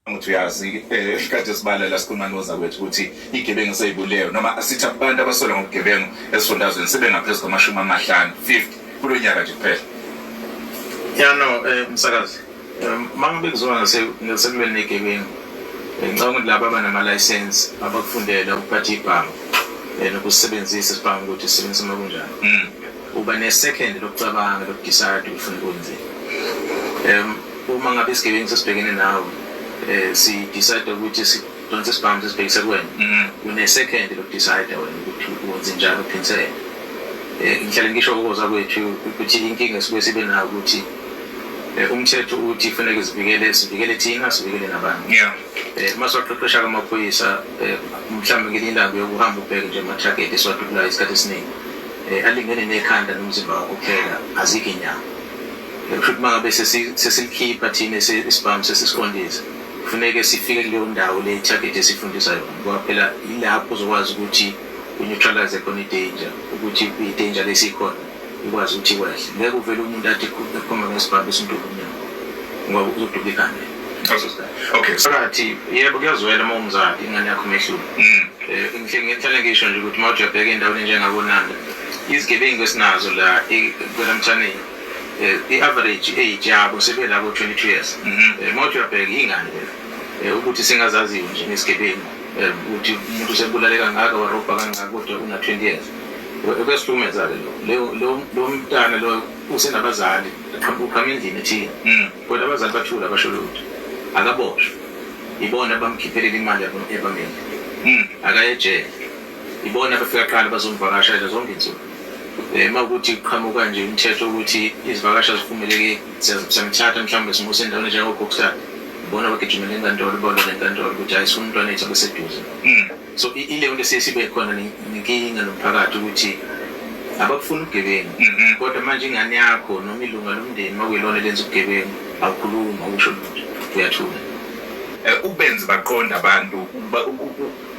Ukuthi uyazi kade sibala la sikhuluma nozakwethu ukuthi igebengu seyibulewe noma asithi abantu abasolwa ngobugebengu esifundazweni sebengaphezu kwama-50 50 kulo nyaka nje kuphela. Ya, no, msakazi, mangabe kuzoba ngasekulweni negebengu, ngicabanga ukuthi laba abanama-license abakufundela ukuphatha ibhamu nokusebenzisa isibhamu ukuthi sisebenzisa uma kunjani, uba ne-second lokucabanga, lokudecide ufuna ukwenzeni. Uma ngabe isigebengu sesibhekene nawe, si-decide ukuthi sidonse isibhamu sesibhekise kuwena, une-second lokudecide wena ukuthi wenze njani uphinisele. Ngihlale ngisho ukuza kwethu ukuthi inkinga esuke sibe nayo ukuthi umthetho uthi kufanele sivikele, sivikele thina, sivikele nabantu. Uma siwaqeqesha amaphoyisa, mhlawumbe ngelinye ilanga uyokuhamba ubheke nje ama-target esiwadubulayo, isikhathi esiningi alingene nekhanda nomzimba wakho kuphela, azikho iy'nyawo. Kusho ukuthi uma ngabe sesilikhipha thina isibhamu, sesisiqondisa, kufuneke sifike kuleyo ndawo le target esifundisa yona, ngoba phela yilapho uzokwazi ukuthi u-neutralize khona i-danger, ukuthi i-danger lesikhona ikwazi ukuthi ikwehle. Ngeke uvele umuntu athi ekhomba ngesibhamu bese umdubula unyawo, ngoba uzodubula ikhanda. Okay. Phakathi, yebo, kuyazwela uma umzali ingane yakho mehlulo. Ngihlale ngisho nje ukuthi uma uthi uyabheka endaweni enjengakonanda, izigebengu esinazo la kwelamthaneni, i-average age yabo sebelabo 22 years. Uma uthi uyabheka, iy'ngane lezi ukuthi singazaziyo nje nesigebengu, ukuthi umuntu usebulale kangaka, warobha kangaka, kodwa una-20 years. Kuyasihlukumeza-ke lo lo mntana lo usenabazali, uqhamuka endlini ethile, kodwa abazali bathula, basho lutho, akaboshwa. Ibona abamkhiphelela imali yabameli, akaye ejele. Ibona abafika kuqala bazomvakashela zonke insuku. Uma kuthi kuqhamuka nje umthetho ukuthi izivakashi azivumeleki, siyamthatha mhlawumbe simuse endaweni njengoKokstad, ibona abagijimela enkantolo, balwa nenkantolo ukuthi hayi, sifuna umntwana ethu abeseduze. So ileyo nto siye sibe khona nenkinga nomphakathi ukuthi abakufuni ubugebengu, kodwa manje ingane yakho noma ilunga lomndeni uma kuyilona elenza ubugebengu, awukhulumi, awusho lutho, uyathula. Ubenze baqonda abantu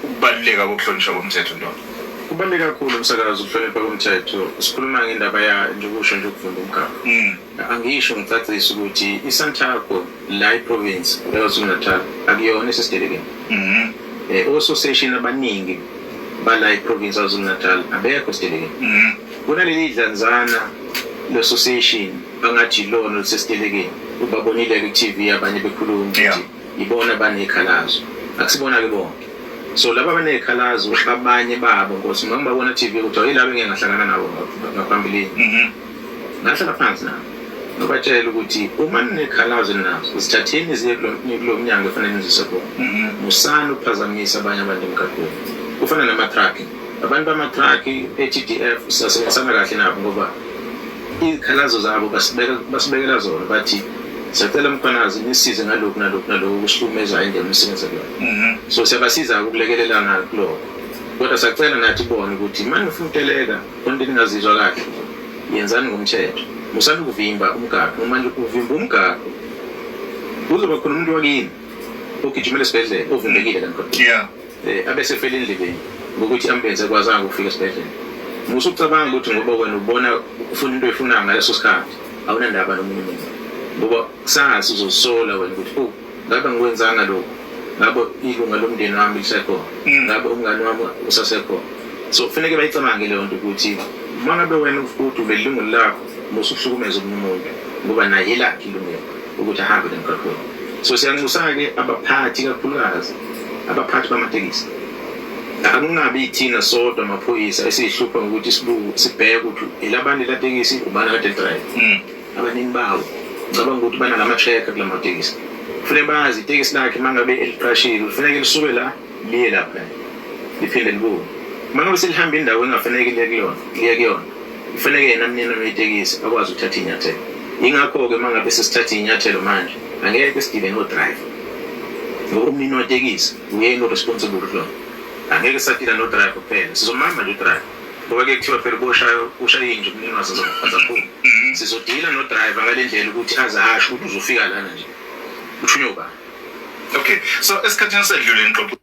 ukubaluleka kokuhlonishwa komthetho, ntombi. Kubaluleke kakhulu, umsakazi, ukuhlonipha komthetho. Sikhuluma ngendaba ya nje ukusho nje ukuvimba umgaqo. Angisho ngicacise ukuthi iSantaco la iprovince yaKwaZulu Natal akuyona esesitelekeni. Ososeshini abaningi bala iprovince yaKwaZulu Natal abekho esitelekeni. Kunaleli dlanzana le-association bangathi ilona olusesitelekeni, ubabonile ku-TV abanye bekhuluma ukuthi ibona abaney'khalazo, akusibona-ke bonke. So laba abaney'khalazo, abanye babo, nkosi, ngangibabona TV ukuthi yilabo engeke ngahlangana nabo ngaphambilini. Ngahlala phansi nabo, ngabatshela ukuthi uma ninekhalazo nazo, zithatheni ziye kulo mnyango efanele nizise kuwona. Musani ukuphazamisa abanye abantu emgaqweni. Kufana nama-truck, abantu bama-truck e-TDF sisebenzisana kahle nabo, ngoba iy'khalazo zabo basibekela zona, bathi siyacela Mkhwanazi nisize ngalokhu nalokhu nalokhu okusihlukumezayo endaweni esisebenza kuyona. So siyabasiza ukulekelelana kulokho, kodwa siyacela nathi bona ukuthi uma nifuna ukuteleka khona into ningazizwa kahle, yenzani ngomthetho, musani ukuvimba umgaqo. Uma nje uvimba umgaqo, kuzoba khona umuntu wakini ogijimela esibhedlela ovimbekile la emgaqweni, abese fela endleleni ngokuthi ambulense akwazanga ukufika esibhedlela. Musa ukucabanga ukuthi ngoba wena ubona ufuna into oyifunayo ngaleso sikhathi, awunandaba nomunye umuntu, ngoba kusasa uzozisola wena ukuthi, oh, ngabe ngikwenzanga lokhu, ngabe ilunga lomndeni wami lisekhona, ngabe umngane wami usasekhona. So kufuneke bayicabange leyo nto ukuthi uma ngabe wena uthi ulelungelo lakho, musa ukuhlukumeza omunye umuntu, ngoba naye elakhe ilungelo ukuthi ahambe emgaqweni. So siyanxusa-ke abaphathi, kakhulukazi abaphathi bamatekisi, akungabi thina sodwa amaphoyisa esiyihlupha ngokuthi sibuke, sibheke ukuthi elabani la tekisi, ubani kade drive. Abanini bawo, ngicabanga ukuthi banalama-tracker kula matekisi. Kufuneka bazi itekisi lakhe uma ngabe eliqashile, kufuneke lisuke la liye lapha, liphinde libuye. Uma ngabe selihamba indawo engafanekile kuyona, liye kuyona, kufaneke yena mnini wetekisi akwazi ukuthatha iy'nyathelo. Yingakho-ke uma ngabe sesithatha iy'nyathelo manje, angeke sidile no-driver, ngoba umnini wetekisi uyena o-responsible kulona. Angeke sadila no-driver kuphela, sizomama nje udriver, ngoba ke kuthiwa phela uboshaya ushaya inja umnini wazo azaphuma. Sizodila no-driver ngale ndlela ukuthi aze asho ukuthi uzofika lana nje, uthunywe ubani. Okay, so esikhathini esedlule nixoxe